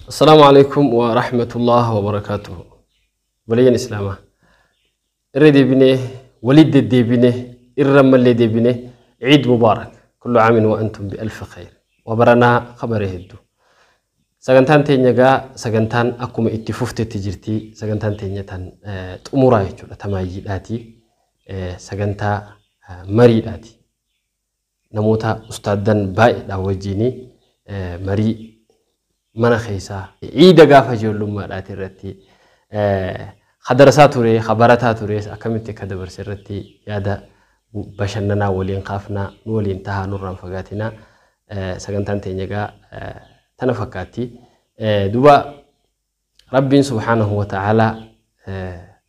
Assalaamu alaikum wa rahmatullahi wa barakaatuhu. Obboleeyyan Islaamaa. Irra deebinee walit deddeebinee irra mallee deebinee Ciid Mubaarak. Kullu caamin wa antum bi alfi khayr. Wa baranaa khabare hedduu. Sagantaan teenya gaa sagantaan akkuma itti fuftetti jirti. Sagantaan teenya tan xumuraa jechuudha. Tamaayyiidhaati. Sagantaa mariidhaati. Namoota ustaaddan baay'eedhaan wajjin marii mana keessaa ciida gaafa ijoollummaadhaati irratti ka darasaa ture, ka barataa ture akkamitti akka dabarse irratti yaada bashannanaa waliin kaafnaa. Nu waliin tahaa, nurraan fagaatinaa. Sagantaan teenya egaa tana fakkaatti. Duuba Rabbiin subhaanahu wa ta'aalaa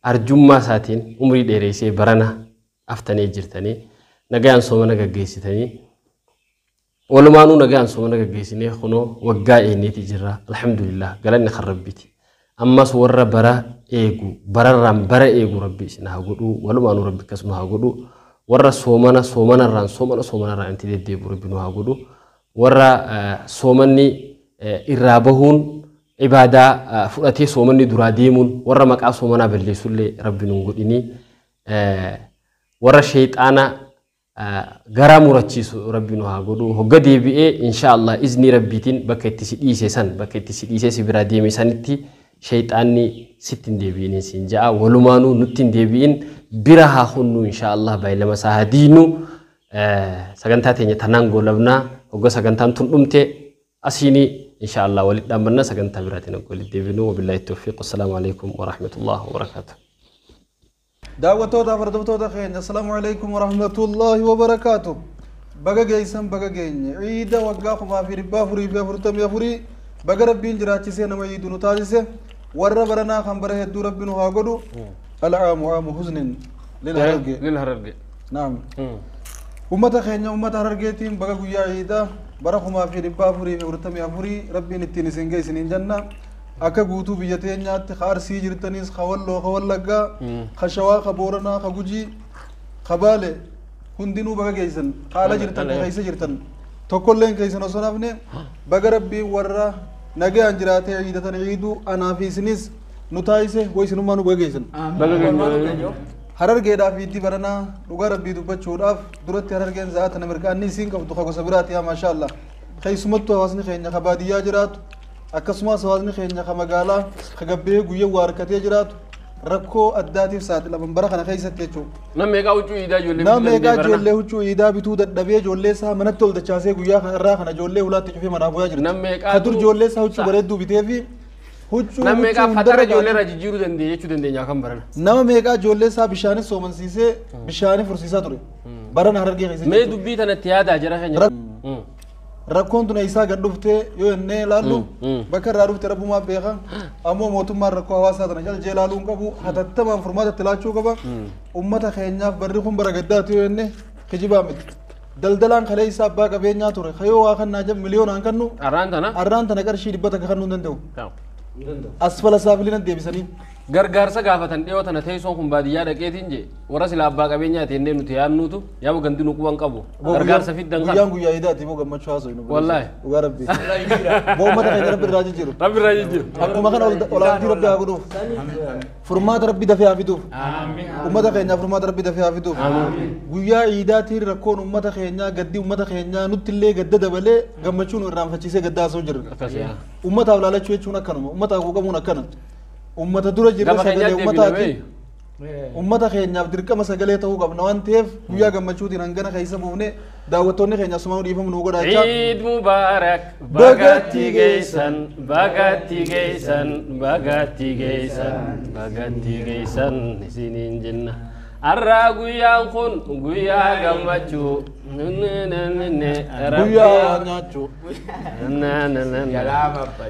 arjummaa isaatiin umrii dheereessee barana aftanii jirtanii nagayaan soomana gaggeessitanii, walumaanuu nagaan soomana gaggeessinee kunoo waggaa eenyeeti jirra. Alhamdulillah, galanni kan Rabbiiti. Ammas warra bara eegu, bararraan bara eegu Rabbi isin haa godhu. Walumaanuu Rabbi akkasuma haa godhu. Warra soomana soomanarraan soomana soomanarraan itti deddeebi'u Rabbi nu haa godhu. Warra soomanni irraa bahuun ibaadaa fudhatee soomanni duraa deemuun warra maqaa soomanaa balleessullee Rabbi nu hin godhinii. Warra sheexaana garaa murachiisu Rabbi nu haa godhu. Hogga deebi'ee insha Allah iznii Rabbiitiin bakka itti si dhiise san, bakka itti si dhiisee si biraa deeme sanitti sheexaanni sitti hin deebi'in siin ja'a. Walumaanuu nutti hin deebi'in, bira haa hunnu, insha Allah baay'ilama isaa haa diinu. Sagantaa teenya tanaan goolabnaa. Hogga sagantaan tun dhumte asiini insha Allah walitti dhaammanna. Sagantaa biraatiin hogga walitti deebinu. Wabillaahi tawfiiq. Wassalaamu alaikum warahmatullahi wabarakaatuh. Daawwattoota, hordoftoota keenya, assalaamu alaikum warahmatullaahi wabarakaatu. Baga geessan, baga geenye. Ciida waggaa 1444 baga Rabbiin jiraachisee nama ciidu nu taasise. Warra baranaa kan bara hedduu Rabbi nu haa godhu. Alcaamu caamu huznin lil Harargee. Lil Harargee. Naam. Ummata keenya, ummata Harargeetiin baga guyyaa ciidaa bara 1444 Rabbiin ittiin isin ga'e isiniin jenna. Akka guutuu biyya teenyaatti ka Arsii jirtanis, ka Walloo, ka Wallaggaa, ka Shawaa, ka Booranaa, ka Gujii, ka Baale hundinuu baga geessan. Ka ala jirtan, ka keessa jirtan, tokkolleen keessan osoo hin hafne baga Rabbiin warra nagayaan jiraatee ciidatan ciiduu anaa fi isinis nu taasise. Way isinummaa nu baga geessan. Baga geenye. Harargeedhaaf itti baranaa dhugaa Rabbii dubbachuudhaaf duratti Harargeen za'aa tana mirqaanni isiin qabdu ka gosa biraati yaa maasha Allah. Keessumattuu hawaasni keenya ka baadiyyaa jiraatu, akkasumas hawaasni keenya ka magaalaa ka gabbee guyyaa waa harkatee jiraatu rakkoo addaatiif saaxilaman bara kana keessatti jechuudha. Nam meeqaa huccuu iidaa ijoollee Nama bituu meeqaa danda'e barana? Ijoollee huccuu iidaa bituu dadhabee ijoollee isaa manatti ol dachaasee guyyaa kana irraa kana ijoollee hulaatti cufee manaa bu'aa jirti. Nam meeqaatu- Ka dur ijoollee isaa huccuu bareedduu bitee fi huccuu Nam meeqaa huccuu fatara hundarra ijoollee gaarii- irraa jijjiiruu danda'e jechuu dandeenya kan barana? Nama meeqaa ijoollee isaa bishaanis soomansiisee bishaanii fursiisaa ture. Barana Harargee keessatti. Mee jechuudha. dubbii tanatti yaadaa jara keenya. Rakkoon tun eessaa gad dhuftee yoo jennee ilaallu, bakka irraa dhufte Rabbumaa beeka. Ammoo mootummaan rakkoo hawaasaa tana jalajee ilaaluu hin qabu. Hatattamaan furmaata itti laachuu qaba. Ummata keenyaaf barri kun bara gaddaati yoo jenne kijibaa miti. Daldalaan kaleessa abbaa qabeenyaa ture. Kayoo waa kannaa jedhu miliyoonaan kannu Arraan tana. Arraan tana qarshii 100 kannuu hin danda'u. Asfala saafiliin deebisanii. Gargaarsa gaafatan. Dhiyoo tana teessoon kun baadiyyaa dhaqeetiin je warra sila abbaa qabeenyaa ta'e nuti yaadnuutu yaaba gandi nu quban qabu. Gargaarsa fiddan Guyyaan kan. guyyaa iidaati moo gammachuu haasoo hin Wallaahi. Dhugaa Rabbi. Boo uummata keenya Rabbi irraa jijjiiru. Rabbi irraa jijjiiru. Akkuma kana olaantii Rabbi haa godhuuf. Furmaata Rabbi dafee haa fiduuf. Uummata keenyaaf furmaata Rabbi dafee haa fiduuf. Guyyaa iidaatiin rakkoon uummata keenyaa, gaddi uummata keenyaa nutti illee gadda dabalee gammachuu nu irraanfachiisee gaddaa haasa'u jirra. Akkasii haa. Uummataaf laalachuu jechuun akkanuma. Uummataaf quuqamuun akkana. Uummata dura jirra Gama sagalee keenyaatti uummataati. deebina. Uummata keenyaaf dirqama sagalee ta'uu qabna waan ta'eef guyyaa gammachuutiin hangana keessa buufne daawwattoonni keenya asumaan dhiifamu nu godhaachaa. Eid Mubarak, bagatti geessan, bagatti geessan, bagatti geessan, bagatti geessan isiniin jenna. Arraa guyyaan kun guyyaa gammachuu. Guyyaa nyaachuu.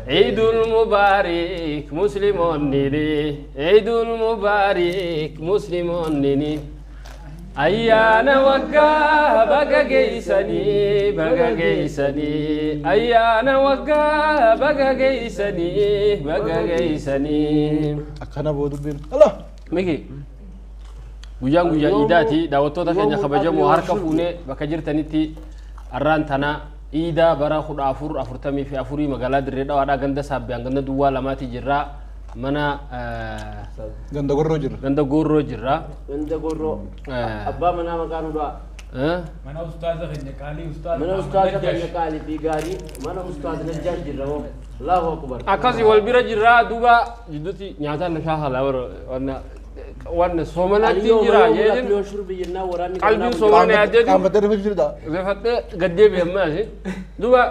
Eidul Mubarak Musliimoonni, Eidul Mubarak Musliimoonni. Ayyaana waggaa baga geessanii, baga geessanii, ayyaana waggaa baga geessanii, baga geessanii. Akkana boo dubbiin. Allah! Miki, guyyaan guyyaa iidaati. Daawwattoota keenya kabajamoo, harka fuunee bakka jirtanitti arraan tana Iida bara 1444 magaalaa Dirree Dhawaadhaa ganda Saabbiyaan ganda Duwwaa lamaati jirra. Mana Ganda Gorroo jirra. Ganda Gorroo jirra. Ganda Gorroo. Abbaa manaa maqaan dhugaa. Mana ustaaza keenya qaalii ustaaza. Mana ustaaza keenya qaalii fi gaarii mana ustaaza Najjaash jirra hoo. Allahu akbar. Akkasii wal bira jirra duuba jidduutti nyaataan na shaakalaa bara wanna soomanaatti jira jeetin qalbiin soomana yaaddeetu Qaamfattee rifachuu jirta. Rifadhee gaddeebi ammaa ishee duuba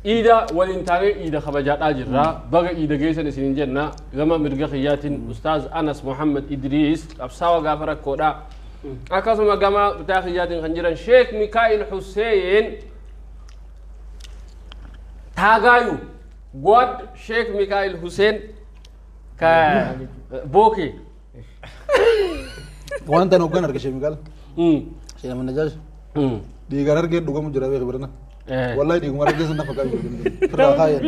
iida waliin taanee iida kabajaadhaa jirra baga iida geessan isiniin jenna gama mirga kiyyaatiin ustaaz Anas Muhammad Idriis qabsaawa gaafa rakkoodha akkasuma gama bitaa kiyyaatiin kan jiran Sheek Mikaa'il Hussein Taagaayu God Sheek Mikaa'il Hussein ka Bookee. Waan tan hoggan arge Sheek Mikaa'il. Sheek Najjaash. Dhiigaan argee dhugamu jira beeku birana. Wallahi dhiiguma argee sana fakkaatu. Firraa kaayee.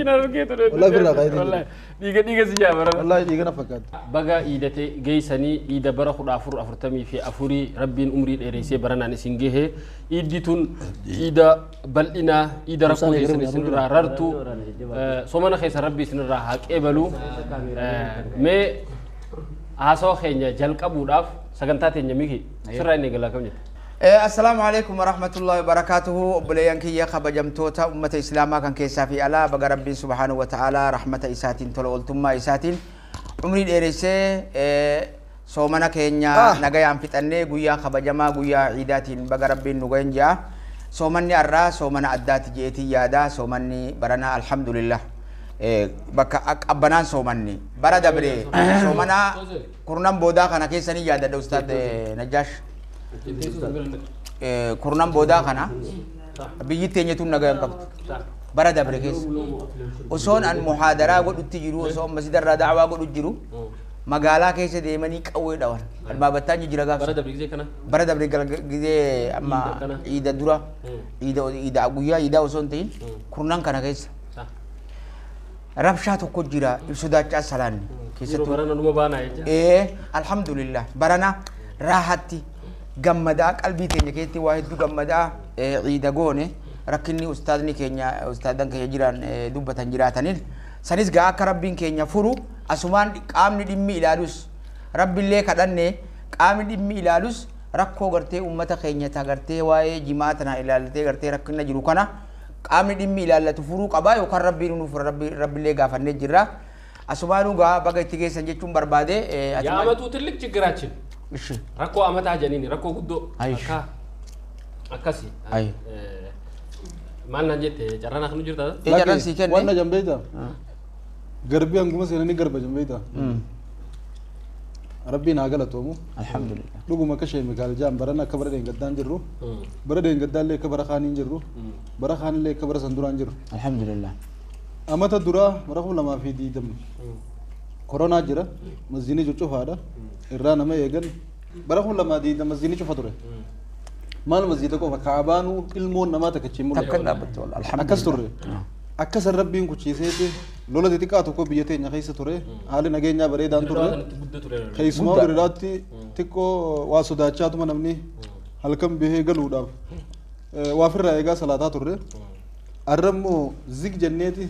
Wallahi firraa kaayee. Dhiiga dhiiga si jaabara. Wallahi dhiiga na fakkaata. Baga iidatee geessanii iida bara 1444 rabbiin umrii dheereessee baranaan isin gahe iiddi tun iida bal'inaa iida rakkoo keessan isinirraa rartu soomana keessa rabbi isinirraa haa qeebalu mee haasawaa keenya jalqabuudhaaf sagantaa teenya miki sirraa inni eegalaa kam jette. Assalaamu alaikum warahmatullahi wabarakatuhu. Obboleeyyan kiyya kabajamtoota ummata islaamaa kan keessaa fi alaa baga rabbiin subhaanahu wa ta'aalaa rahmata isaatiin tola ooltummaa isaatiin umrii dheeressee soomana keenya nagayaan fixannee guyyaa kabajamaa guyyaa ciidaatiin baga rabbiin nu gahin ja'a. Soomanni har'aa soomana addaati jeetii yaada. Soomanni baranaa alhamdulillah. Bakka qabbanaan soomanni bara dabre soomana kurnan boodaa kana keessanii yaadadha ustaad Najjaash. Kurnan boodaa kana biyyi teenya tun nagaa hin qabdu bara dabre keessa osoon an muhaadaraa godhutti jiru osoo masjidarraa da'awaa godhu jiru magaalaa keessa deemanii qawwee dhawan albaabattaan jijjiira gaafsa bara dabre gizee amma iida dura iida guyyaa iidaa osoo hin ta'in kurnan kana keessa rabshaa tokko jira ibsodaachaa salaanni keessattuu alhamdulillah barana raahatti gammadaa qalbii teenya keessatti waa hedduu gammadaa ciida goone rakkinni ustaadni keenya ustaadan keenya jiran dubbatan jiraataniin sanis gaa akka rabbiin keenya furu asumaan qaamni dhimmi ilaalus rabbillee kadhanne qaamni dhimmi ilaalus rakkoo gartee ummata keenya ta gartee waa'ee jimaa tana ilaallatee gartee rakkina jiru kana qaamni dhimmi ilaallatu furuu qabaa yookaan rabbiin nu fura rabbillee gaafannee jirra asumaanuu gaa baga itti geessan jechuun barbaade. የአመቱ ትልቅ ችግራችን rakkoo amataa jedhaniini rakkoo guddoo akka akkasi maal naan jette carraan akkanum jirta. Carraan sii kenne. Waan na jambeeyta. Garbii hanguma seenanii garba jambeeyta. Rabbiin haa galatoomu. Alhamdulillah. Dhuguma akka Sheek Mikaa'il jaan barana akka bara dheengaddaan jirru. Bara dheengaddaallee akka bara kaaniin jirru. Bara kaanillee akka bara san duraan jirru. Alhamdulillah. Amata duraa bara 2020 koronaa jira masjiidni cuccufaadha irraa nama eegan bara 2020 masjiidni cufa ture. Maal masjiida qofa kaabaanuu ilmoon namaa takka achiin mul'atu. Takka dhaabbatte wal alhamdulillah. Akkas turre. Akkasan rabbiin kuchiiseeti lola xixiqqaa tokko biyya teenya keessa ture haalli nageenyaa bareedaan turre. Keessumaa Dirreedaatti xiqqoo waa sodaachaatuma namni halkan bahee galuudhaaf waa ofirraa eegaa salaataa turre. Har'a immoo zig jenneeti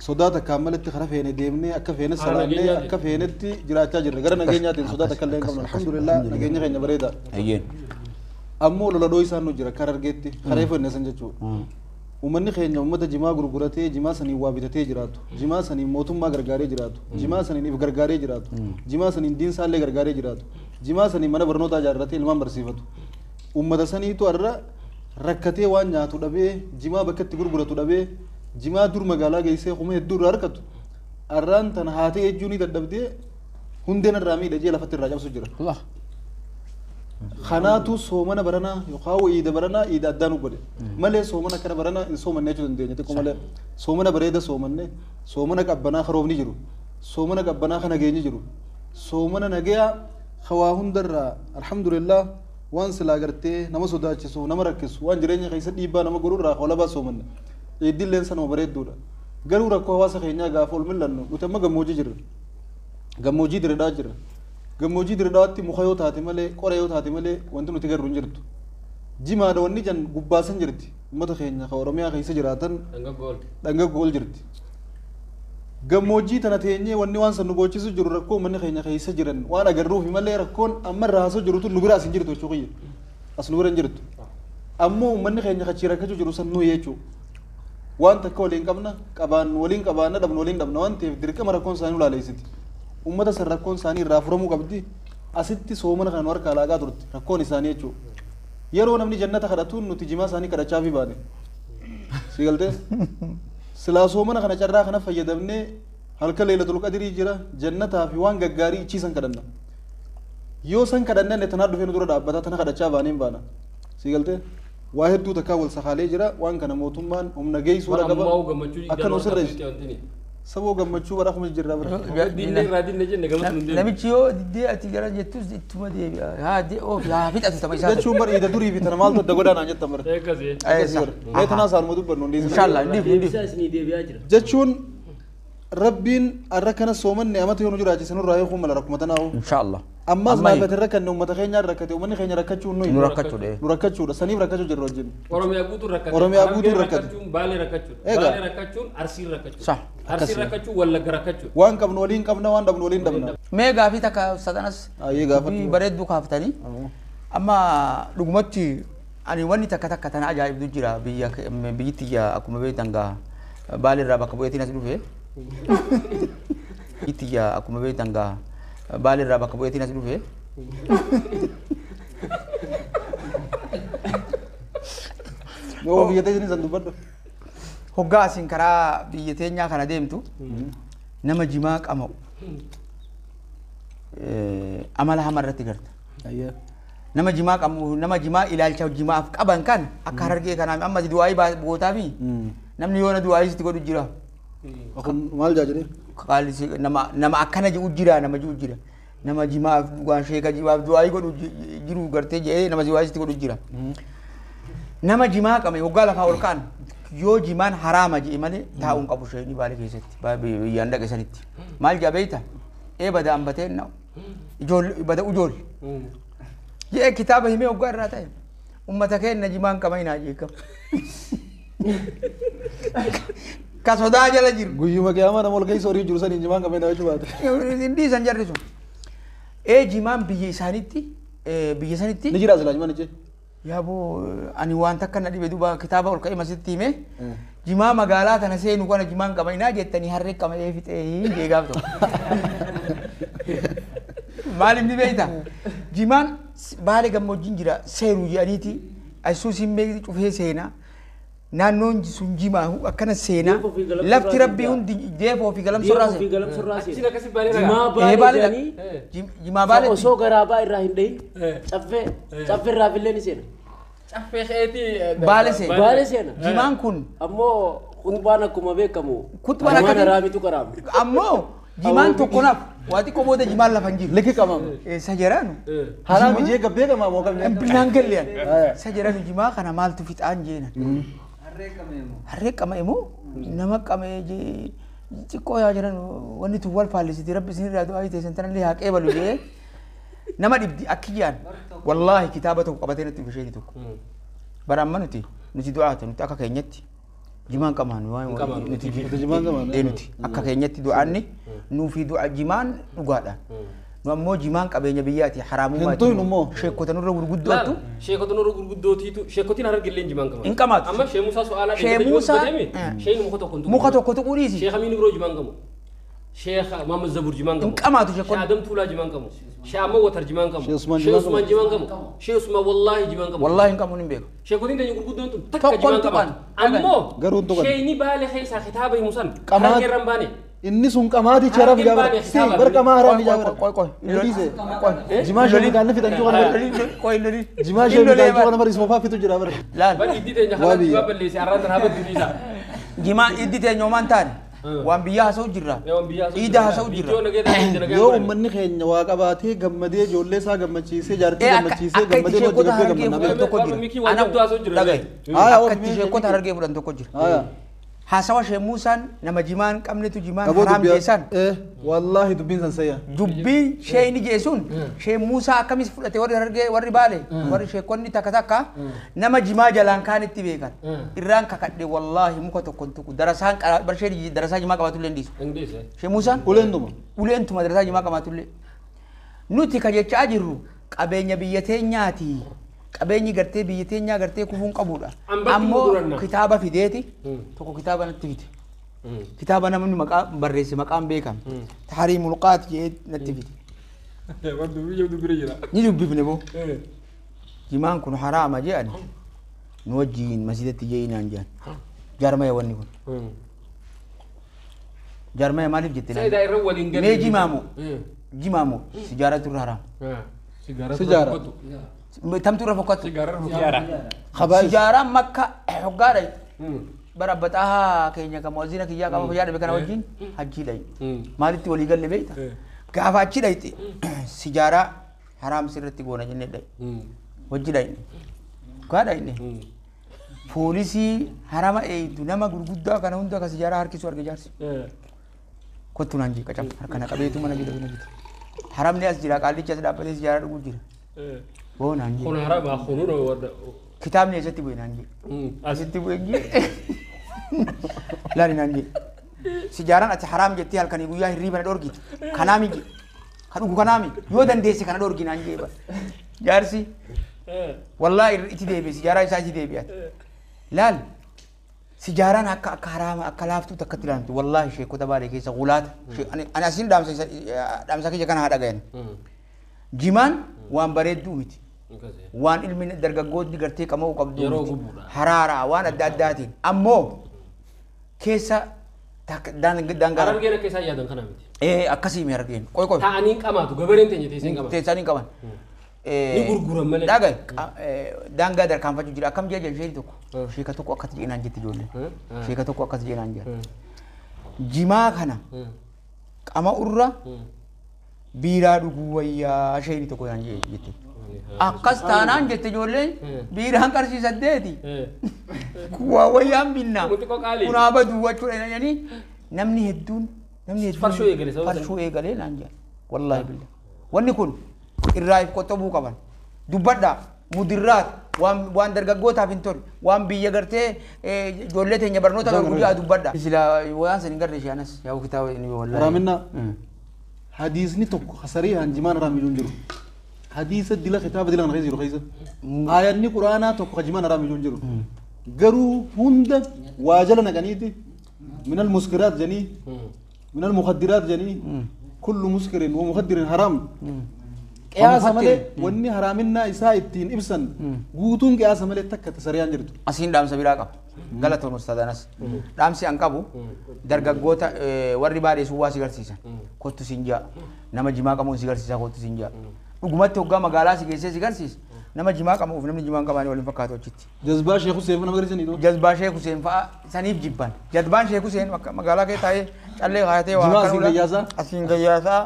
sodaa takkaan malatti kara feene deemnee akka feene salaannee akka feenetti jiraachaa jirra gara nageenyaatiin sodaa takka illee hin qabnu alhamdulillah nageenya keenya bareeda. Ammoo lola dhoo isaan nu jira kara argeetti karee feene san jechuudha. Uummanni keenya uummata jimaa gurguratee jimaa saniin waa bitatee jiraatu jimaa saniin mootummaa gargaaree jiraatu jimaa saniin if gargaaree jiraatu jimaa saniin diinsaallee gargaaree jiraatu jimaa saniin mana barnootaa ijaarratee ilmaan barsiifatu uummata saniitu har'a rakkatee waan nyaatu dhabee jimaa bakka itti gurguratu dhabee jimaa dur magaalaa geessee kuma hedduu irraa argatu har'aan tana haatee ejjuu ni dadhabdee hundeen irraa miidhagee lafatti irraa cabsu jira. Kanaatu soomana baranaa yookaan iida baranaa iida addaan godhe malee soomana kana baranaa hin soomanne jechuu dandeenya xiqqoo malee soomana bareeda soomanne soomana qabbanaa karoofni jiru soomana qabbanaa kana geenye jiru soomana nagayaa hawaa hundarraa alhamdulillah waan silaa gartee nama sodaachisu nama rakkisu waan jireenya keessa dhiibbaa nama godhurraa holabaa soomanne iiddilleen sanuma bareedduudha garuu rakkoo hawaasa keenyaa gaafa ol mil'annu nuti amma gammoojii jirra gammoojii diredhaa jirra gammoojii diredhaatti muka yoo taate malee qora yoo taate malee wanti nuti garru hin jirtu Jimaadha wanni jan gubbaasan jirti. Uummata keenya ka Oromiyaa keessa jiraatan dhangaggoo ol jirti. Gammoojjii tana teenyee wanni waan san nu boochisu jiru rakkoo uummanni keenya keessa jiran waan agarruufi malee rakkoon amma irraa haasoo jirutu nu bira as hin jirtu jechuu kiyya. As nu bira hin jirtu. Ammoo uummanni keenya kachii rakkachuu jiru san nu jechuu. Waan takka waliin qabna qabaan waliin qabaanna dhabnu waliin dhabna waan ta'eef dirqama rakkoon isaanii ulaaleessiti. Uummata san rakkoon isaanii irraa furamuu qabdi. Asitti soomana kana nu harkaa laaqaa turte rakkoon isaanii jechuu. Yeroo namni jannata kadhatuun nuti jimaa isaanii kadhachaa fi baane. Si galtee? Silaa soomana kana carraa kana fayyadamnee halkan Laylatul Qadrii jira jannataa fi waan gaggaarii ichiisan kadhanna. Yoo san kadhannee tanaa dhufee nu dura dhaabbataa tana kadhachaa baaneen baana. Si galtee? Waa hedduu takkaa wal sakaalee jira waan kana mootummaan humna geessuudha qaba. Akka nu sirreessu. Saboo gammachuu bara kuma jirraa bara. Namichi yoo diddee ati gara jettus ittuma deebi'a. Haa oof haa fixatu tama isaa. Jechuun bara iida durii fi tana maaltu adda godhaa naan jettan bara. Mee tanaa saanuma dubbannu hundi. Inshallah ndiif. Jechuun Rabbiin arra kana soomanne amata yoo nu jiraachise nurraa eeguu mala rakkuma tanaa hoo. Inshallah. Ammas naafate rakkanne uummata keenya rakkate uummanni keenya rakkachuu nuyi. Nu rakkachuudha. Nu rakkachuudha saniif rakkachuu jirra wajjin. Oromiyaa guutuu rakkate. Oromiyaa guutuu rakkate. Baalee rakkachuudha. Baalee rakkachuun Arsii rakkachuudha. Sah. Arsii rakkachuun Wallagga rakkachuudha. Waan qabnu waliin qabna waan dhabnu waliin dhabna. Mee gaafii takka sadanas. Ayyee gaafadhu. Bareedduu kaaftanii. Amma dhugumatti ani wanni takka takka tana ajaa'ibdu jira biyya biyyatti akkuma beektan gaa Baalee irraa bakka bu'eetiin as dhufe. Biyyatti akkuma beektan gaa Baalee irraa bakka bu'eetiin as dhufe. Yoo biyya teenya san dubbadhu. Hoggaa asiin karaa biyya teenyaa kana deemtu nama jimaa qama'u amala hamaa irratti garta. Nama jimaa qamu nama jimaa ilaalcha jimaaf qaban kan akka Harargee kanaa amma du'aayii gootaa fi namni yoona du'aayii sitti godhu jira. Maal jaajiree? Nama akkana ji'u jira nama ji'u jira. Nama jimaaf dhugaan sheeka jimaaf du'aayii godhu jiru gartee jedhee nama du'aayii sitti godhu jira. Nama jimaa qame hoggaa lafaa ol ka'an yoo jimaan haraama jedhe malee taa'uun qabu isheen Baalee keessatti biyyaan dhaqe sanitti. Maal jedha beektaa? Ee bada ambatee na'u ijoollee bada ujoollee. Jedhee kitaaba himee hoggaa irraa ta'e uummata keenya jimaan qama hinaa jeekam. Ka sodaa jala jiru. Guyyuma qiyaamaa nama ol keessa horii jiru saniin jimaan qama hinaa jechuu baate. Hindi isaan jarri sun. Ee jimaan biyya isaanitti biyya sanitti. Ni jira silaa jimaan ijjee. Yaaboo ani waan takka na dhibe duuba kitaaba ol ka'ee masitti hime jimaa magaalaa tana seenu kana jimaan qaba inaa jettanii harree qama'ee fixee hin jeegaaf ta'u. Maaliif ni beektaa? Jimaan Baalee gammoojjiin jira seeru jedhaniiti asuus hin beekti cufee seenaa naannoon sun jimaa akkana seenaa lafti rabbii hundi deefoo fi galamsorraa seena. Jimaa Baalee jedhanii jimaa Baalee osoo garaabaa irraa hin dhahin caffee caffee irraa fillee ni seena. Caffee keetii Baalee seena. Baalee seena. Jimaan kun ammoo kutubaan akkuma beekamu kutubaan akka haraamitu qaraama. Ammoo jimaan tokko naaf waa xiqqoo booda jimaan lafa hin jiru. Likki qabama. Isa jedhanu. Haraami jee gabbee qamaa moo qabne. Naan galleen. Isa jedhanu jimaa kana maaltu fixaan jeena. Harree qama'e moo nama qama'e jee xiqqoo yaa jedhan wanni tun wal faallisitii rabbi isin irraa du'aa teessan tanallee haa qeebalu jee nama dhibdi akkiyyaan wallaahi kitaaba tokko qabatee natti dhufe tokko. Bara amma nuti du'aata nuti akka keenyatti jimaan qamaan nuti nuti akka keenyatti du'aanni nuufi du'a jimaan dhugaadha. Nu ammoo jimaan qabeenya biyyaati haraamummaati. Sheekota nurra gurguddootu. Sheekota nurra gurguddootiitu sheekotiin Harargee jimaan qaban. Hin qamaatu. Amma Shee Musaa Su'aalaa Shee Musaa Sheen muka tokko muka tokko tuquu dhiisi. Sheekh Amiin Ibroo jimaan qabu. Sheekh Muhammad Zabur jimaan qabu. Hin qamaatu sheekonni. Sheekh Adam Tuulaa jimaan qabu. Sheekh Amma Watar jimaan qabu. Sheekh Usmaan jimaan qabu. Sheekh Usmaan wallaahi jimaan qabu. Wallaahi hin qabu hin beeku. Sheekotiin teenya gurguddoon tun takka jimaan qabaatu. Ammoo Garuu hin tuqan. Sheeyni Baalee keessaa kitaaba himu san Harargee irra hin baane. Inni sun qamaati charaaf ijaa bara. Si bar qamaa haraam ijaa bara. Qoy qoy. Dhiise. Jimaa shee midhaan fitan cuuqan bara. Qoy loli. Jimaa shee midhaan cuuqan bara isuma faafitu jira bara. Laal. Bal iddi teenya kana jimaa balleesse arraan tan haabatti dhiisa. Jimaa iddi teenya homaan taane waan biyya haasa'u jirra. Iida haasa'u jirra. Yoo uummanni keenya waa qabaatee gammadee ijoollee isaa gammachiisee jaartii gammachiisee gammadee hojii gabbee gammadna. Tokko jira. Dhagaye. Akka itti sheekota Harargee fudhan tokko jira. Haasawa Sheekh Muusaan nama jimaan qabnetu jimaan haraam jeessan. Wallaahi dubbiin san sayya. Dubbiin sheeyni jeesun Sheekh Muusaa akkamis fudhate warri Harargee warri Baale warri sheekonni takka takka nama jimaa jalaan kaanitti beekan. Irraan kakadhe wallaahi muka tokkon tuqu darasaan barshee darasaa jimaa qabaatullee hin dhiisu. Sheekh Muusaan uleentuma darasaa jimaa qabaatullee. Nuti ka jechaa jirru qabeenya biyya teenyaati. Qabeenyi gartee biyya teenyaa gartee kufuun qabudha. Ammoo kitaaba fideeti tokko kitaaba natti fide. Kitaaba namni maqaa barreesse maqaan beekame. Tahriimul Qaat jedhee natti fide. Ni dubbifne boo. Jimaan kun haraama jedhani. Nu wajjiin masjidatti je'inaan jedhan. Jaarmaya wanni kun. Jaarmaya maaliif jette? Mee jimaamoo? Jimaamoo sijaaratu irra haraama. Sijaara. Tamtu irra fokkattu. Sijaaraan makka hoggaa dhayi. Bara abbaxaa keenya kan mu'azzina kiyyaa qaba fayyaa dhabe kana wajjin hajjii dhayi. Maalitti walii galle beekta? Gaafa achi dhayite sijaaraa haraam sirratti goona jennee dhayi. Wajji dhayne. Hoggaa dhayne. Poolisii harama eeydu nama gurguddaa kana hunda ka sijaaraa harkisu arge jaarsi. Kottu naan jee qacam harka na qabeetu mana jira bina jira. Haramni as jira qaallichi as dhaabbatee sijaaraa dhuguu jira. Boo naan jee. Kun harama kunuun warra. Kitaabni eessatti bu'e naan jee. Asitti bu'e jee. Laali naan jee. Sijaaraan ati haraam jettee halkanii guyyaa hirriiba na dhorgite. Kanaami jee. Kan dhugu kanaami. Yoo dandeesse kana dhorgi naan jee bara. Jaarsi. Wallaahi itti deebi'e sijaaraa isaa itti deebi'ate. Laal. Sijaaraan akka akka haraama akka laaftuu takkatti ilaalamtu wallaahi sheekota Baalee keessa gulaata. Ani asiin dhaamsa kiyya kana haa dhagayan. Jimaan waan bareedduu miti. Waan ilmi dargaggootni gartee qama'uu qabdu miti. Haraaraa waan adda addaatiin. Ammoo keessa daangaa. Harargeen akka isaan yaadan kana miti. Akkasii mi harargeen. Qoy qoy. Taa'anii qamaatu gabareen teenya teessee hin qaban. Teessanii hin qaban. Ni gurguran malee. Dhagaye daangaa darkaanfachuu jira. Akkam jee jedhu sheekni tokko. Sheeka tokko akkas jedhinaan jetti ijoolleen. Sheeka tokko akkas jedhinaan jira. Jimaa kana qama'urra biiraa dhuguu wayyaa sheekni tokko naan jette. Akkas taanaan jette ijoolleen biiraan qarshii 8. Kuwaa wayyaan binna. Kunaa baduu jechuudha jedhanii namni hedduun farshoo eegalee naan jedhan. Wallaahi billah. Wanni kun irraa if qoxxobuu qaban. Dubbadhaa mudirraat waan dargaggootaaf hin tolle waan biyya gartee ijoollee teenya barnoota gurguddaa dubbadhaa. Sila waan san hin garre ishee anas yaa'u kitaaba inni wallaahi. Haraaminna hadiisni tokko sariihaan jimaan haraam ijuun jiru. Hadiisa dila kitaaba dila kana keessa jiru keessa. Aayanni quraanaa tokko jimaan haraam ijuun jiru. Garuu hunda waa jala naqaniiti minal muskiraat jedhanii minal mukaddiraat jedhanii kullu muskirin wa mukaddirin haraam. Qiyaasa malee wanni haraaminaa isaa ittiin ibsan guutuun qiyaasa malee takka tasariyaan jirtu. Asiin dhaamsa biraa qaba. Galatoon ustaad Anas. Dhaamsi an qabu dargaggoota warri Baalee sun waa si garsiisan. Kottu siin ja'a. Nama jimaa qabuun si garsiisa kottu siin ja'a. Dhugumatti hoggaa magaalaa si geessee si garsiisa. Nama jimaa qabuuf namni jimaa hin qabaane waliin fakkaatu achitti. Jazbaa Sheekh Hussein nama garsiisanii. Jazbaa Sheekh Hussein fa'a saniif jibban. Jazbaan Sheekh Hussein magaalaa kee taa'ee callee kaayatee waa Jimaa asiin gayyaasaa. Asiin gayyaasaa.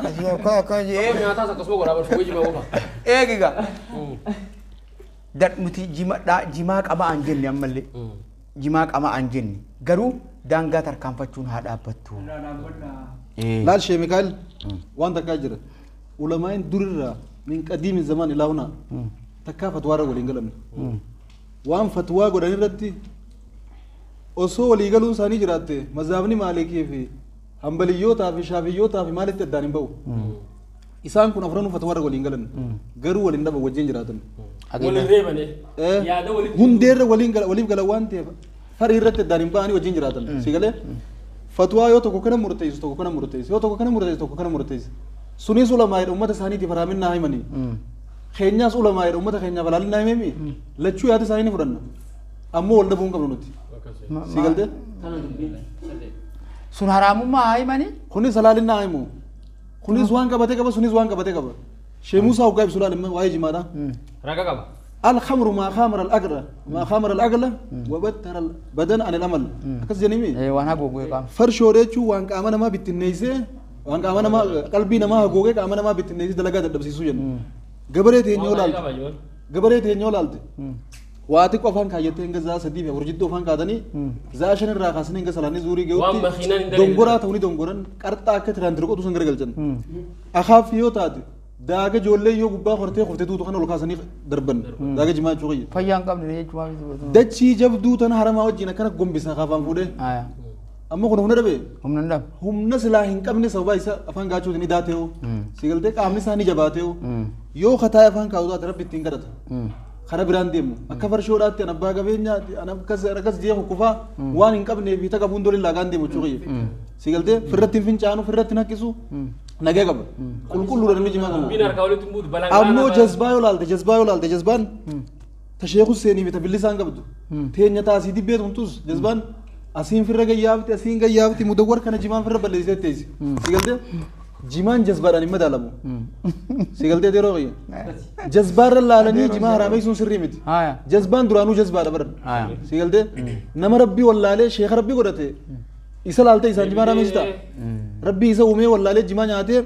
Asiin akka akka jedhee. Nyaataas akkasuma godhaa barshuu jimaa qofa. Eegiga. Nuti jimaa qaba an jenne ammallee. Jimaa qaba an jenne. Garuu daangaa tarkaanfachuun haa dhaabbattu. Laal Sheekh Mikaa'el waan takkaa jira. Ulamaa'in durirraa min qadiimi zamaan ilaa hunaa takkaa fatwaarra waliin galamne. Waan fatwaa godhan irratti osoo walii galuun isaanii jiraatte mazaabni maalikii fi hambaliyyootaa fi shaafiyyootaa fi maalitti addaan hin ba'u. Isaan kun afranuu fatwaarra waliin galan garuu waliin dhaban wajjin jiraatan. Waliin reebane. Yaada walitti. Hundeerra waliif galan waan ta'eef farii irratti addaan hin ba'anii wajjin jiraatan. Si galee fatwaa yoo tokko kana murteessu tokko kana murteessu yoo tokko kana murteessu tokko kana murteessu. Sunis ulamaa'idha uummata isaaniitiif haraaminaa himanii. Keenyaas ulamaa'idha uummata keenyaaf halaalinaa himemi. Lachuu yaada isaanii ni fudhanna. Ammoo wal dhabuu hin qabnu nuti. Si galtee? Sun haraamummaa haa himanii? Kunis halaalinaa himu. Kunis waan qabatee qaba sunis waan qabatee qaba. Sheekh Muusaa hoggaa ibsu laal waa'ee jimaadha. Raga qaba. الخمر ما خامر الأقل ما خامر الأقل وبتر البدن عن الأمل. أكس جنيمي؟ وأنا هقول قام. فرشوريتشو وان قامنا ما بتنيسه وان قامنا ما قلبي ما هقوله قامنا ما بتنيسه دلقة دبسي سوجن. قبرت هنيولالت. قبرت هنيولالت. Waa xiqqoo afaan kaayyattee hanga za'a 3 fi 4 jidduu afaan kaatanii za'a 5 irraa kaasanii hanga salaanni zuurii ga'utti dongoraa ta'uu ni dongoran qarxaa akka tiraan qotu san garagalchan. Akaaf yoo taate daaga ijoollee yoo gubbaa hortee qoftee tuutu kan ol kaasanii darban daaga jimaa jechuu qiyya. Fayyaan qabne jechuudha. Dachii jabduu tana haramaa wajjin akkana gombisa akaafaan fuudhee. Amma kun humna dhabe. Humna hin dhabe. Humna silaa hin qabne sababa isa afaan gaachuutiin ni daateewu. Si galtee qaamni isaa ni jabaateewu. Yoo kataa afaan kaa'u taate rabbi ittiin kadhata. Kara biraan deemu akka farshoodhaatti an abbaa qabeenyaatti an akkas jee hukkufaa waan hin qabnee fi taka fuuldura laagaan deemu jechuu qiyya. Si galtee firratti hin fincaanu firratti hin haqqisu nagee qaba. Qulqulluudha namni jimaa qabu. Ammoo jazbaa yoo laalte jazbaa yoo laalte jazbaan ta sheeku seenii fi ta billisaan qabdu. Teenya taasii dibbee tumtus jazbaan asiin firra gayyaafti asiin gayyaafti mudawwar kana jimaan firra balleessitee teessi. Si galtee jimaan jazbaadhaan hin madaalamu. Si galtee yeroo qiyya. Jazbaarra laalanii jimaa haraamee sun sirrii miti. Jazbaan duraanuu jazbaadha bara. Si galtee nama rabbii wallaalee sheeka rabbii godhate isa laaltee isaan jimaa haraamee ta'a. Rabbii isa uumee wallaalee jimaa nyaatee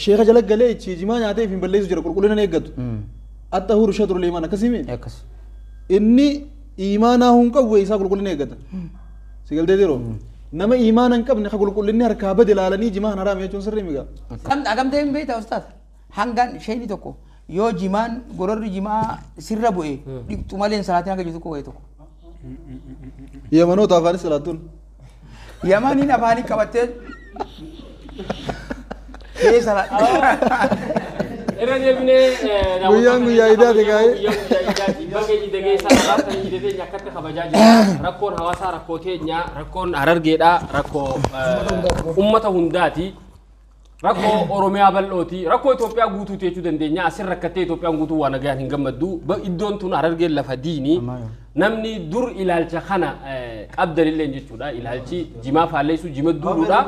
sheeka jala galee ichi jimaa nyaatee if hin balleessu jira qulqullina hin eeggatu. Atta huru shadru liimaan akkasii. Inni iimaanaa hun qabu isaa qulqullina eeggata. Si galtee yeroo. Nama iimaana hin qabne qulqullinni harkaa bade laalanii jimaan haraame jechuun sirrii migaa. Agamtee hin beektaa ustaas hangaan shayni tokko yoo jimaan gororri jimaa sirra bu'e dhiqxu malee salaatiin hanga jiru tokko wayii tokko. Yamanoota afaanis salaatuun. Yamaniin afaanii qabattee kee salaat. Irra deebinee Guyyaan guyyaa idaati gaa'ee. Baga iida geessaa raabsan iida teenya akkatti kabajaa jira. Rakkoon hawaasaa rakkoo teenyaa rakkoon harargeedhaa rakkoo uummata hundaati. Rakkoo Oromiyaa bal'ooti rakkoo Itoophiyaa guutuuti jechuu dandeenya. Asirra rakkattee Itoophiyaan guutuu waan nagaan hin gammaddu. Iddoon tun harargeen lafa diini. Namni dur ilaalcha kana qabdanillee jechuudha. Ilaalchi jimaa faalleessu jima duudhuudha.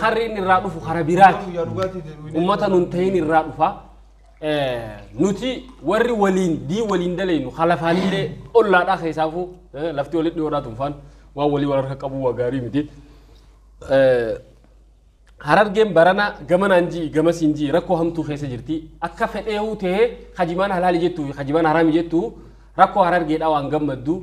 Harri inni irraa dhufu hara biraati. Uummata nun ta'in irraa dhufa. Nuti warri waliin dii waliin daleynu halafaanillee ollaadhaa keessaafuu lafti walitti dhiyoodhaa tunfaan waan walii wal harka qabu waa gaarii miti. Harargeen barana gamanaan ji'i gamasiin ji'i rakkoo hamtuu keessa jirti. Akka fedheehuu ta'ee hajimaan halaali jettuu fi hajimaan haraami jettuu rakkoo harargeedhaa waan gammaddu.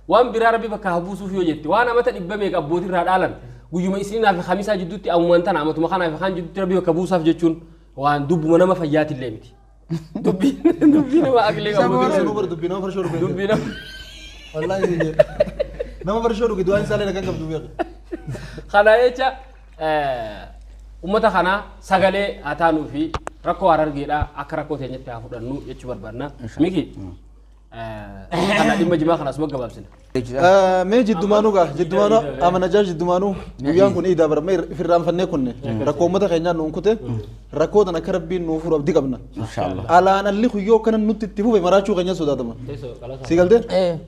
Waan biraa rabbi bakka habuusuuf yoo jette waan amata dhibba meeqa abbootirraa dhaalan guyyuma isiniinaa fi hamisaa jidduutti ammumaan tana amatuma kanaa fi kaan jidduutti rabbi bakka buusaaf jechuun waan dubbuma nama fayyaatillee miti. Dubbii nama aqlee qabu. Dubbii nama farshoo dhuge. Dubbii nama. Wallaahi nama farshoo dhuge du'aan isaallee nagaan qabdu beeku. Kana jecha uummata kana sagalee haa taanuu fi rakkoo harargeedhaa akka rakkoo teenyatti haa fudhannu jechuu barbaadna. Miki kana dhimma jimaa kana asuma gabaabsina. Mee jiddumaanuu gaa jiddumaanuu amanajaa jiddumaanuu guyyaan kun iidaa bara mee firraanfannee kunne rakkoo uummata keenyaan nuun kute rakkoo tan akka rabbiin nuu furu abdii qabna. Alaan alli kuyyoo akkana nutti itti fufe maraachuu keenya sodaatama. Si galtee?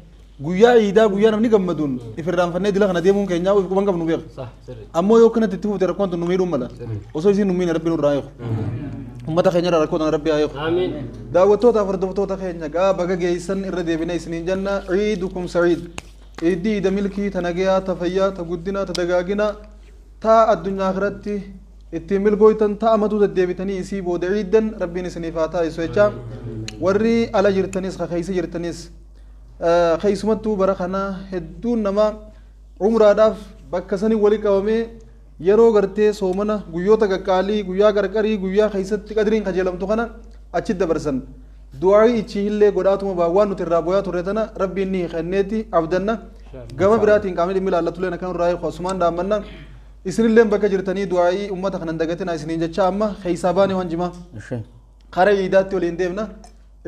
Guyyaa iidaa guyyaa namni gammaduun ifirraanfannee dila kana deemuun keenyaa of quban qabnu beeka. Ammoo yoo akkanatti itti fufte rakkoon tun nu miidhuun mala. Osoo isiin nu miine rabbiin nurraa eegu. Uummata keenya irraa rakkoo tana rabbi haa eegu. Daawwattoota hordoftoota keenya gaa baga geessan irra deebinee isiniin jenna ciidukum sa'iid. Iiddii iida milkii ta nagayaa ta fayyaa ta guddinaa ta dagaaginaa ta addunyaa akhiratti ittiin milkooytan ta amatuu deddeebitanii isii booda ciiddan rabbiin isiniif haa taasisu jecha warri ala jirtanis ka keessa jirtanis keessumattuu bara kana hedduun nama umraadhaaf bakka sanii wali qabamee yeroo gartee soomana guyyoota qaqqaalii guyyaa qarqarii guyyaa keessatti qadriin kajeelamtu kana achi dabarsan du'aayii ichi illee godhaatuma baawwaan nuti irraa booyaa turre tana rabbiin ni kenneeti abdanna gama biraatiin qaamni dhimmi ilaallatullee akkan irraa eegu asumaan dhaammanna isinilleen bakka jirtanii du'aayii uummata kanan dagatina isiniin jecha amma keessaa baane waan jimaa kara iidaatti waliin deemna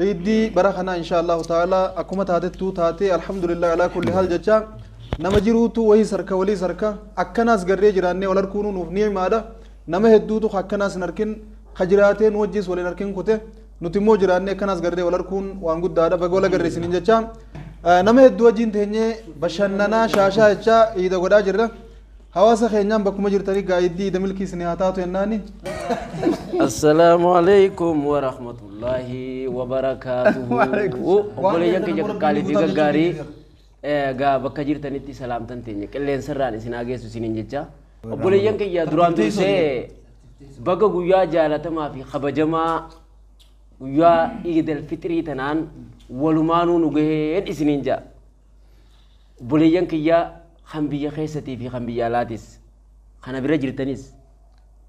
ciiddii bara kana insha allahu ta'ala akkuma taatettuu taatee alhamdulillah alaa kulli haal jecha nama jiruutu wahii sarka walii sarka akkanaas garree jiraannee wal harkuun nuuf ni'imaadha nama hedduutu akkanaas hin arkin ka jiraatee nu wajjis waliin arkin kute nuti immoo jiraannee akkanaas garree wal harkuun waan guddaadha baga wal agarree isiniin jecha nama hedduu wajjin teenyee bashannanaa shaashaa jecha iida godhaa jirra hawaasa keenyaan bakkuma jirtanii gaa iiddii iida milkii isinii haa taatu jennaani. Assalaamu alaikum wa rahmatullahi wa barakaatuhu. Obboleeyyan keenya qaqqaalii fi gaggaarii gaa bakka jirtanitti salaamtan teenya qilleensarraan isin haa geessu isiniin jecha. Obboleeyyan keenya duraan dursee baga guyyaa jaalatamaa fi kabajamaa guyyaa Iidal Fixrii tanaan Walumaanuu nu gaheen isiniin ja'a. Obboleeyyan kiyyaa kan biyya keessatii fi kan biyya alaatis kana bira jirtanis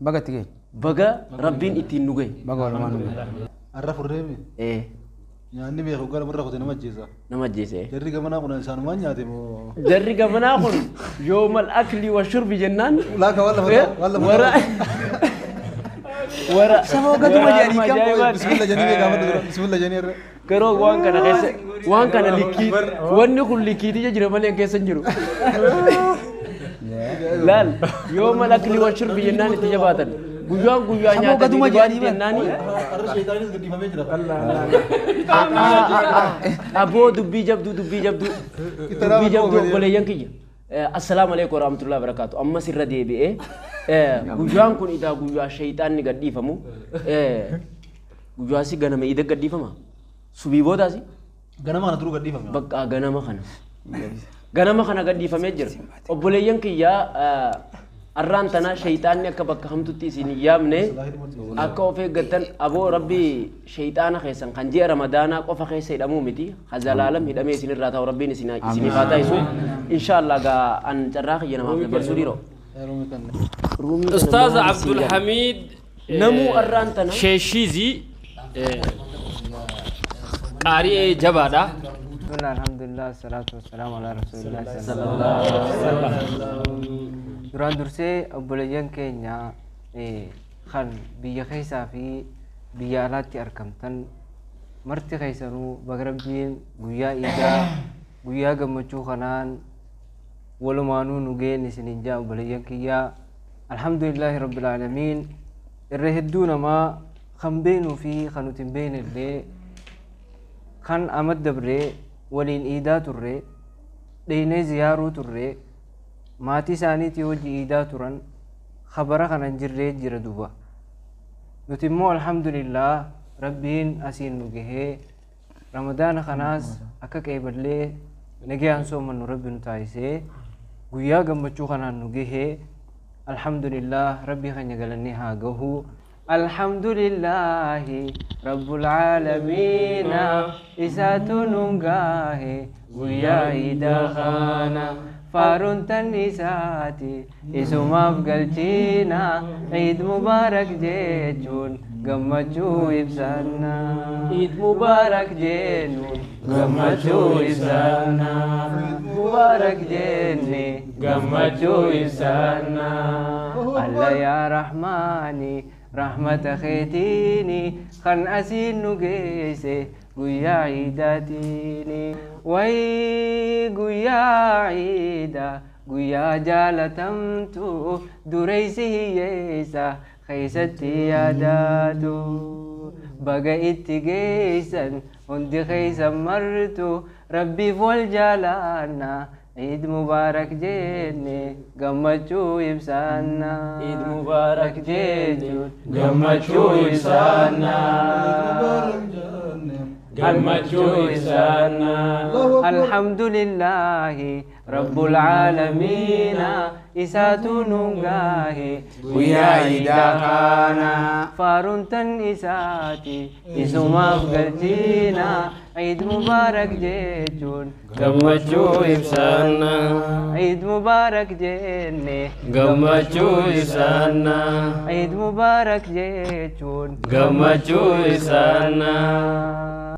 Baga itti geenye. Baga rabbiin ittiin nu gahe. Baga walumaan nu gahe. Arra furreemi. Nyaanni beeku gara birra kute nama ajjeesa. Nama ajjeese. Jarri gamanaa kun isaanumaan nyaate moo? Jarri gamanaa kun yoomal akli wa shurbi jennaan. Laaka waan lafa waan lafa. Wara wara. Saboo gaduma jedhanii kan ajaa'ibaati. Bismillah jennee beekaa dura. Bismillah jennee irra. Garuu waan kana keessa waan kana likkii wanni kun likkiitii jira malee keessa hin jiru. Laal yoomal akli wa shurbi jennaan itti jabaatan. Guyyaan guyyaa Saboo nyaatanii gaduma dhugaatii jedhanii jennaani. Arra sheetaanis gadhiifamee jira. Aboo dubbii jabduu dubbii jabduu dubbii jabduu obboleeyyan kiyya. Assalaamu alaikum warahmatullahi wabarakatuh. Ammas irra deebi'ee guyyaan kun idaa guyyaa shayxaanni gadhiifamu. Guyyaa si ganama ida gadhiifama. Subii boodaasi Ganama kana turuu gadhiifame. bakka ganama kana. Ganama kana gadhiifamee jira. Obboleeyyan kiyyaa arraan tana shayxaanni akka bakka hamtutti isin hin yaamne akka of eeggattan aboo rabbi shayxaana keessan kan ji'a ramadaanaa qofa keessa hidhamuu miti hazalaalam hidhamee isinirraa ta'u rabbiin isiniif haa taasisu inshaallah gaa an carraa kiyya namaaf dabarsuu dhiiroo. Ruumii kana Ustaaz maal isin Abdul jedha? Hamid Namuu arraan tana Sheeshiizii qaarii jabaadha. Bismillah, alhamdulillah, salatu wassalamu ala rasulillah sallallahu alaihi wasallam. Duraan dursee obboleeyyan keenya kan biyya keessaa fi biyya alaatti argamtan marti keessanuu baga rabbiin guyyaa iidaa guyyaa gammachuu kanaan walumaanuu nu ga'een isiniin jaa obboleeyyan kiyyaa. Alhamdulillahi rabbil aalamiin. Irra hedduu namaa kan beeknuu fi kan nuti hin beekne illee kan amad dabree waliin iidaa turre dheenee ziyaaruu turre maatii isaaniitii hojii iidaa turan khabara kana hin jirree jira duba. Nuti immoo alhamdulillah rabbiin asiin nu gahee ramadaana kanaas akka qeeballee nagayaan soomannu rabbi nu taasisee guyyaa gammachuu kanaan nu gahee alhamdulillah rabbii keenya galannee haa gahu. Alhamdulillahi rabbul aalamiina isaatu nun gahe guyyaa iidaa kana faaruun tan isaati isumaaf galchiina Eid Mubarak jechuun gammachuu ibsanna. Eid Mubarak jennuun gammachuu ibsanna. Mubarak jenne gammachuu ibsanna. Allah yaa Rahmaani rahmata keetiini kan asiin nu geesse guyyaa iidaatiini. Wayi guyyaa iidaa guyyaa jaalatamtu dureysi hiyyeessa keessatti yaadaatu. Baga itti geessan hundi keessa martu rabbiif wal jaalaanna. Eid Mubarak jenne gammachuu ibsanna. Eid Mubarak jechuun gammachuu ibsanna. Gammachuu ibsanna. Alhamdulillahi rabbul aalamiina isaatu nun gahe Guyyaa iidaa kana. faaruun tan isaati isumaaf galchiina Eid Mubarak jechuun Gammachuu ibsanna. Eid Mubarak jenne Gammachuu ibsanna. Eid Mubarak jechuun Gammachuu ibsanna.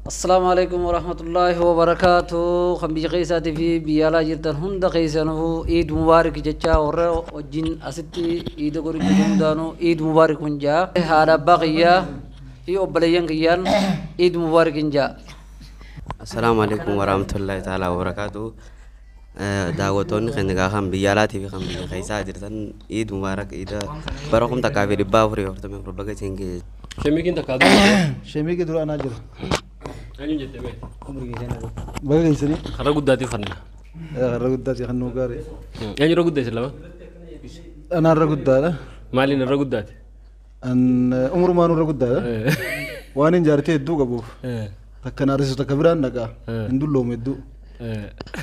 Assalaamu alaikum warahmatullahi wabarakatuh. Kan biyya keessaatii fi biyya alaa jirtan hunda keessanuu Eid Mubarak jechaa warra wajjin asitti Eid godhu jiru hundaanuu Eid Mubarak kun jaa. Haadha abbaa kiyyaa fi obboleeyyan kiyyaan Eid Mubarak hin jaa. Assalaamu alaikum warahmatullahi ta'ala wabarakaatuh. Daawwattoonni keenya egaa kan biyya alaatii fi kan biyya keessaa jirtan Eid Mubarak Eid bara 1444 baga isin ga'e. Shemikiin takkaa dura. Shemiikii dura anaa jira. Eenyuun jettee beekte? Baga geessanii. Karra guddaatiif fanna. Karra guddaati kan nuu gaarii. Eenyu irra guddaa isin lama? Anaa irra guddaadha. Maaliin irra guddaati? An umurumaan irra guddaadha. Waan hin jaartii hedduu qabuuf. Takka naarsisu takka biraan dhaqaa. Hin dulloomu hedduu.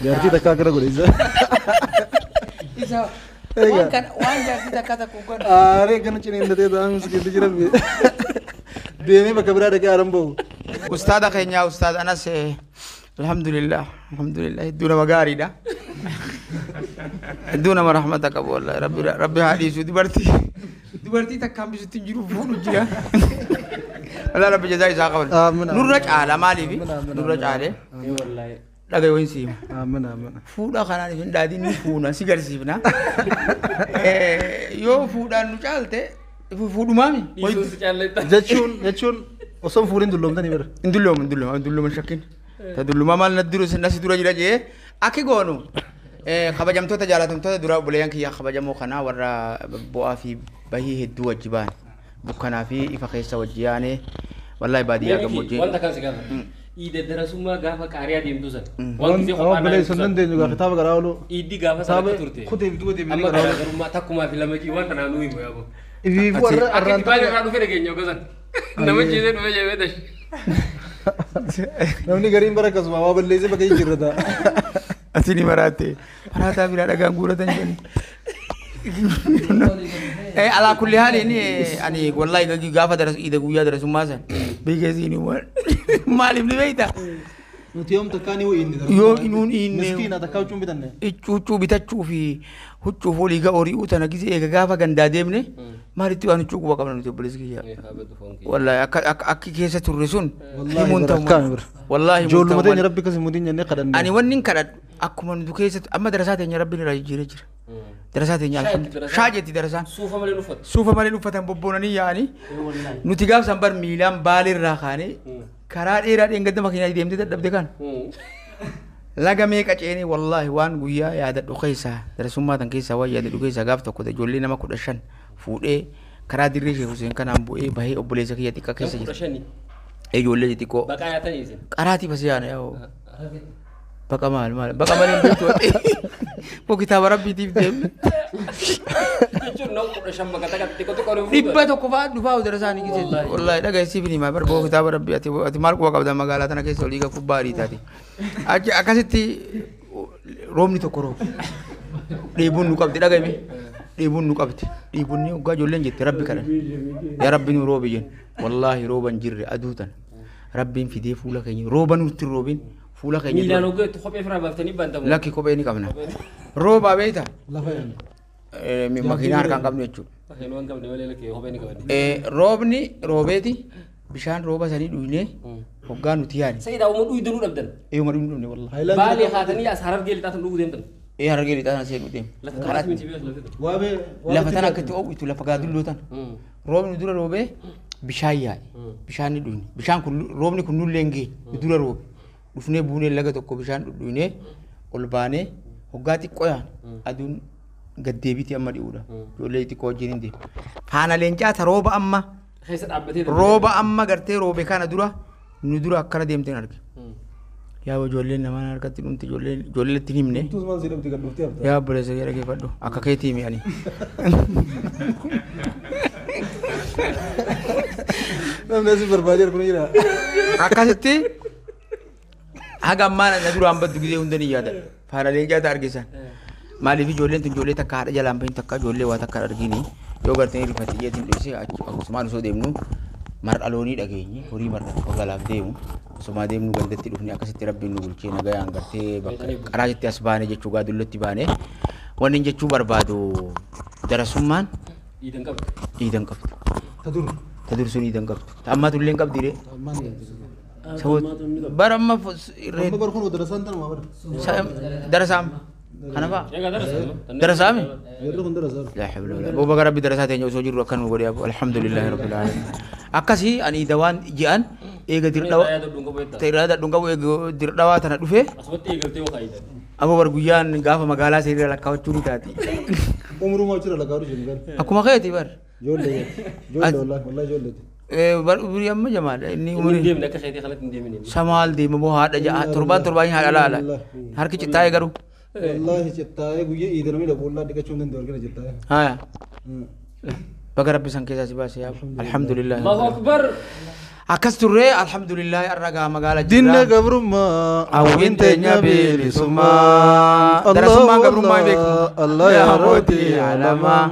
Jaartii takka akkana godhe isa. Isa waan kana waan jaartii takka takka godhe. Aaree kana ciniinnatee ta'an miskiinti jira. Deemee bakka biraa dhaqee aaran bahu. Ustaada keenya Ustaad Anas Alhamdulillah, alhamdulillah. Hedduu nama gaariidha. Hedduu nama rahmata qabu wallahi. Rabbi rabbi haa dhiisu dubartii. Dubartii takka hambisutti hin jiru fuudhu jira. Wallahi rabbi jazaa isaa qaban. Nurra caala maaliifi? Nurra caale. Dhagaye wayin siima. Aamin aamin. Fuudha kanaan hin daadin ni fuuna si garsiifna. Yoo fuudhaan nu caalte fuudhumaami. Jechuun osoo hin fuudhin dulloomtanii bira. Hin dulloomu hin dulloomu hin dulloomu shakkiin. Ta dullummaa maal na duru nasi dura jira jee akki goonu. Kabajamtoota jaalatamtoota dura obboleeyyan kiyya kabajamoo kanaa warra bu'aa fi bahii hedduu wajji ba'an bukkanaa fi ifa keessa wajji yaane wallahi baadiyyaa gammoojjii. Wanta kan si gaafa. Iida darasummaa gaafa qaariyaa deemtu san. Waan bilee sun dandeenyu gaafa kitaaba garaa oolu. Iiddi gaafa sana akka turte. Kutee fi duuba deemanii Amma garaa oolu. garaagarummaa takkumaa fi lama cii wanta naannoo himu yaaboo. Ifiifuu warra Akka arraan itti baay'ee irraa dhufe dhageenya gosan. Nama ciisee dhufe jedhee dash. Namni gariin bara akkasuma waa balleessee bakka jijjiirrata. Ati ni maraatte maraataa biraa dhagaan guuratan jedhani. Alaa kulli haaliin ani wallahi gaafa daras iida guyyaa darasummaa san beekeesiin maaliif ni beekta? Nuti yoom takkaa ni ho'iinni Yoo inuun iinne. Miskiina takkaa huccuun bitanne. Huccuu bitachuu fi huccuu foolii ga horii tana gisee eega gaafa gandaa deemne maalitti waan huccuu quba qabna nuti obboleessi kiyya. Wallahi akka akki keessa turre sun himuun ta'u malee. Wallahi himuun ta'u Ijoolluma teenya malee. rabbi akkas himuutiin jennee kadhanne. Ani wanni hin kadhadhu akkuma nuti keessa amma darasaa teenya rabbiin irraa jijjiiree jira. Darasaa teenya alhamdulillah. Shaa jetti darasaan. Suufa malee uffatu. Suufa malee uffatan bobboonanii yaa'anii nuti gaaf san bar miilaan baaleerraa kaanee karaa dheeraa dheengadda makiinaa deemtee dadhabde kan. Laga meeqa ceenee wallaahi waan guyyaa yaadadhu keessaa darasummaa tan keessaa waan yaadadhu keessaa gaaf tokko ijoollee nama 15 fuudhee karaa dirree Sheekh Hussein kanaan bu'ee bahee obboleessa kiyya xiqqaa keessa jira. 15. Ijoollee xixiqqoo. Baqaa yaatanii isin. Qaraatii basee yaana yaa'u. Baqa maal maal baqa malee hin beektu. Koo kitaaba rabbiitiif deemne. Jechuun nama 15 bakka takka xiqqoo xiqqoo nu fuudhu. 100 fa'aa dhufaa dara isaanii keessatti. Wallaahi dhagayeessiif ni maa barboo kitaaba rabbii ati maal quba qabda magaalaa tana keessa olii kubbaa adii taate. Achi akkasitti roobni tokko roobe. Dheebuun nu qabdi dhagayime. Dheebuun nu qabdi. Dheebuun ni hoggaa ijoolleen jette rabbi kadhan. Yaa rabbi nu roobi jennu. Wallaahi rooban jirre aduu tana. Rabbiin fidee fuula keenya rooba nutti roobin fuula keenya. Miilaan hoggaa itti kophee firaa baaftanii bantamu. Lakki kophee ni qabna. Roobaa beektaa? Lafa yaana. Makiinaa harkaan qabnu jechuudha. Makiinaa hin qabne malee lakkee kophee ni qabanne. Roobni roobeeti bishaan rooba sanii dhugnee hoggaa nuti yaane. Sa'idaa uuma dhuyduu dhabdan. Eeyuma dhugnu dhumne wallahi. Baalee haatanii as harargee lixaatan dhuguu deemtan. Ee harargee lixaatan asii deemu. Lafa karaa miti beeku lafa. Lafa tana akkatti oowwitu lafa gaadulloo tana. Roobni dura roobee bishaan yaa'e. Bishaan ni dhugne. Bishaan kun roobni kun nullee hin geenye dura roobe. Dhufnee buunee laga tokko bishaan dhudhuunee ol baanee hoggaa xiqqoo yaane aduun gaddeebiitii amma dhi'uudha. Ijoollee xiqqoo wajjin hin deemu. Faana leencaa ta rooba amma Keessa dhaabbatee rooba amma gartee roobe kana dura nu dura akkana deemteen arge. Yaa ijoolleen namaan harkatti dhumte ijoollee itti himne. Tus maal si dhabdi gad dhuftee hafta. Yaa obboleessa kee dhaggeeffadhu akka keetii himi ani. Namni asii barbaadee kun jira. Akkasitti haga ammaa na duraan baddu gisee hunda ni yaadadha. Faana leencaa ta argisan. Maaliif ijoolleen tun ijoollee takka haadha jalaan bahin takka ijoollee waa takka argini yoo gartanii rifatti jeetiin dhoksee akkasumaan osoo deemnu mar'a loonii dhageenye horii mar'a tokko galaaf deemu osumaa deemnu gandatti dhufne akkasitti rabbiin nu bulchee nagayaan gartee bakka qaraatitti as baane jechuu gaadullatti baane wanni inni jechuu barbaadu darasummaan Iidan qabdu. iidan qabdu. Ta dur. Ta dur sun iidan qabdu. Ta ammaa tullee hin qabdi ree. Amma Bara amma Amma bar kun darasaan tanuma bara. darasaam kana fa'a. Egaa darasa. Darasaami. Yeroo kun darasaan. لا حول ولا قوة بقى ربي درسات يا وسوجر وكان وقول يا الحمد لله رب العالمين أكسي أني دوان جيان إيجا دير دوا تيرا دونغا إيجا دير دوا تنا دفه Asumatti eegaltee waa kaayidan. أبو برجويان قاف مقالة سيرة لك كاوتشوري تاتي Umruu maa jira lagaa jiru gar. أكو ما خيتي بر Ijoollee ijoollee wallahi wallahi ijoollee. بر umrii amma jamaal inni Inni umrii deemne akka keetii kanatti hin deemine. samaal deema boo haadha ja'a torbaan torbaan haadha laala harki cittaa'ee garuu Wallahi cittaa'ee guyyaa iida namni dhaqu wallahi dhiqachuu hin danda'u argina cittaa'ee. haya baga rabbi san keessaa si baase yaa alhamdulillah Allahu akbar. Akkas turree alhamdulillah arragaa magaalaa Dinne gabrummaa Hawwiin teenya bilisummaa. Darasummaan gabrummaa hin beeknu. Allah yaa mootii alamaa.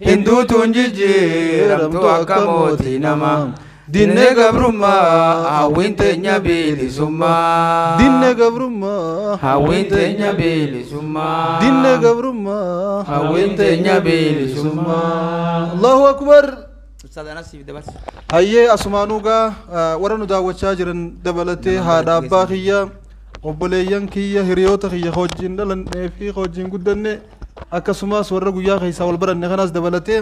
Hinduutuun jijjiiramtu akka mootii namaa. Dinne gabrummaa hawwiin teenya bilisummaa. Dinne gabrummaa hawwiin teenya bilisummaa. Dinne gabrummaa hawwiin teenya bilisummaa. Allahu akbar. Ustaaz Anas siif dabarsa. Hayyee asumaanugaa warra nu daawwachaa jiran dabalatee haadha abbaa kiyya obboleeyyan kiyya hiriyoota kiyya wajjin dhalannee fi wajjin guddanne akkasumas warra guyyaa keessaa wal baranne kanaas dabalatee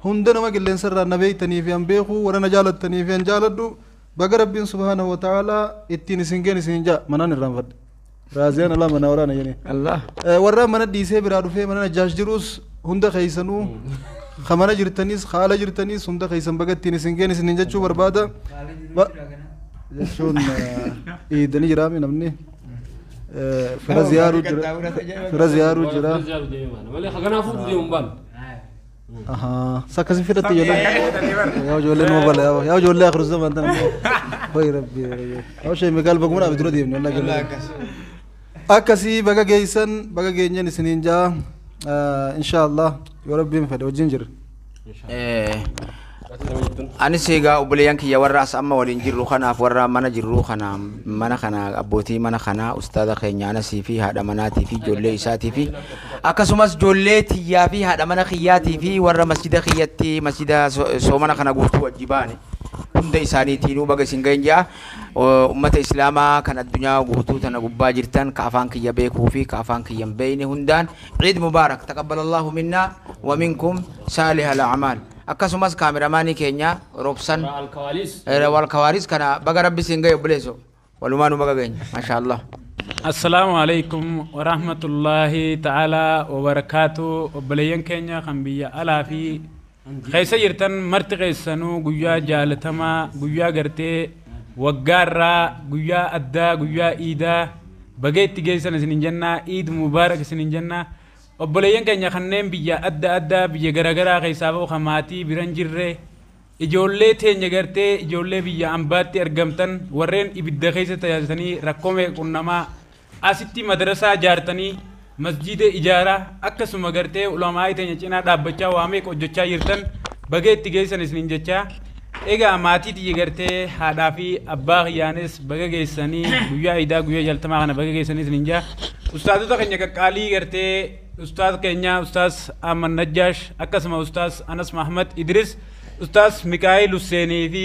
hunda nama qilleensa irraa na beektanii fi an beeku warra na jaalattanii fi an jaaladhu baga rabbiin subhaanahu wa ta'aalaa ittiin isin geen isin jaa manaan irraanfadhe raaziyaan alaa mana waraana jedhee. Allah. Warra mana dhiisee biraa dhufee mana najjaash jirus hunda keessanuu kamana jirtanis haala jirtanis hunda keessan baga ittiin isin geen isin jechuu barbaada. Jechuun iidanii jiraame namni fira ziyaaruu jira fira ziyaaruu jira. Malee kanaafuu deemuun baanu. Aha, sakasi firatti ijoollee. Yaa ijoollee nama bala yaa ijoollee akhiru zaman tana. Hoy rabbi. Yaa shee meeqal baguma dhabe dura deemne wallahi ijoollee. Akkasii baga geessan baga geenyeen isiniin jaa insha Allah yoo rabbiin fedhe wajjin jirra. Anis egaa obboleeyyan kiyya warra as amma waliin jirru kanaaf warra mana jirru kana mana kana abbootii mana kanaa ustaaza keenya Anasii fi haadha manaatii fi ijoollee isaatii fi akkasumas ijoollee tiyyaa fi haadha mana kiyyaatii fi warra masjida kiyyatti masjida soomana kana guutuu wajji baane hunda isaaniitiinuu baga isin gahin jaa ummata islaamaa kan addunyaa guutuu tana gubbaa jirtan ka afaan kiyya beekuu fi ka afaan kiyya hin beekne hundaan Eid Mubarak taqabbalallahu minna wa minkum saalihal a'maal. Akkasumas kaameramaanii keenya Roobsan Walkawaalis kana baga rabbi siin gahe obboleesso walumaa nu baga geenya maasha Allah. Assalaamu alaikum wa rahmatullahi ta'ala wa barakaatu obboleeyyan keenya kan biyya alaa fi keessa jirtan marti keessanuu guyyaa jaalatamaa guyyaa gartee waggaarraa guyyaa addaa guyyaa iidaa baga itti geessan isinin jennaa Eid Mubarak isinin jennaa. Obboleeyyan keenya kanneen biyya adda addaa biyya garaagaraa keessaa ba'u kan maatii biran jirre ijoollee teenya gartee ijoollee biyya ambaatti argamtan warreen ibidda keessa tajaajilanii rakkoo qunnamaa asitti madrasaa ijaartanii masjiida ijaaraa akkasuma gartee ulamaa teenya cinaa dhaabbachaa waa meeqa hojjechaa jirtan baga itti geessan isiniin jechaa. Egaa maatii tiyya gartee haadhaa fi abbaa kiyyaanis baga geessanii guyyaa iidaa guyyaa jaltamaa kana baga geessanii isiniin jaa. Ustaazota keenya qaqqaalii gartee Ustaaz keenya Ustaaz Ahmad Najjaash akkasuma Ustaaz Anas Mahmad Idris Ustaaz Mikaa'il Husseenii fi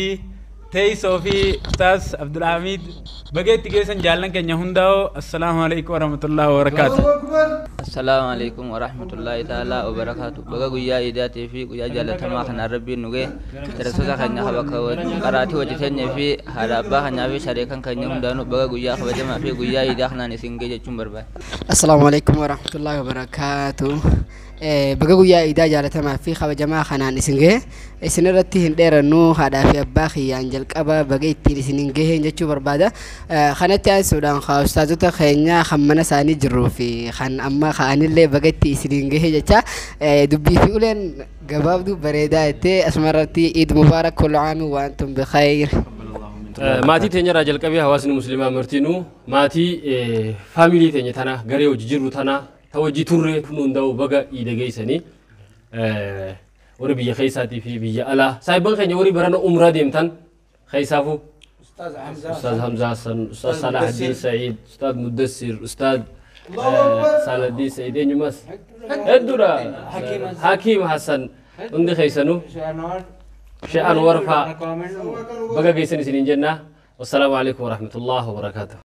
Teessoo fi Ustaaz Abdulhamid baga itti geessan jaallan keenya hundaa'oo assalaamu alaikum warahmatullahi wabarakaatu. Assalaamu alaikum warahmatullahi ta'ala wabarakaatu. Baga guyyaa iidaatii fi guyyaa jaalatamaa kana rabbiin nu ga'e darasoota keenya bakka qaraatii hojjeteenyee fi haadha abbaa keenyaa fi shareekan keenya hundaanuu baga guyyaa kabajamaa fi guyyaa iidaa kanaan isin ga'e jechuun barbaada. Assalaamu alaikum warahmatullahi wabarakaatu. Baga guyyaa iidaa jaalatamaa fi kabajamaa kanaan isin gahe isin irratti hin dheerannu haadhaa fi abbaa kiyyaan jalqaba baga ittiin isin gaheen jechuu barbaada. Kanatti aansuudhaan ustaazota keenya kan mana isaanii jirruu fi kan amma ka'anillee baga itti isin gahe jecha dubbii fi uleen gabaabduu bareedaa jettee asuma irratti Eid Mubarak kullu aamin wa antum bikhayr. Maatii teenya irraa jalqabee hawaasni musliimaa martinuu maatii faamilii teenya tana garee hojii jirru tana hojii turre hundaa'u baga iida geessanii warri biyya keessaatii fi biyya alaa saahiban keenya warri barana umraa deemtan keessaafu Ustaaz Hamza Hassan, Ustaaz Salahuddin Said, Ustaaz Mudassir, Ustaaz Salahuddin Said eenyumas hedduudha Hakiim Hassan hundi keessanuu Sheekh Anwar faa baga geessan isiniin jenna. Wassalaamu alaikum warahmatullahi wabarakaatuh.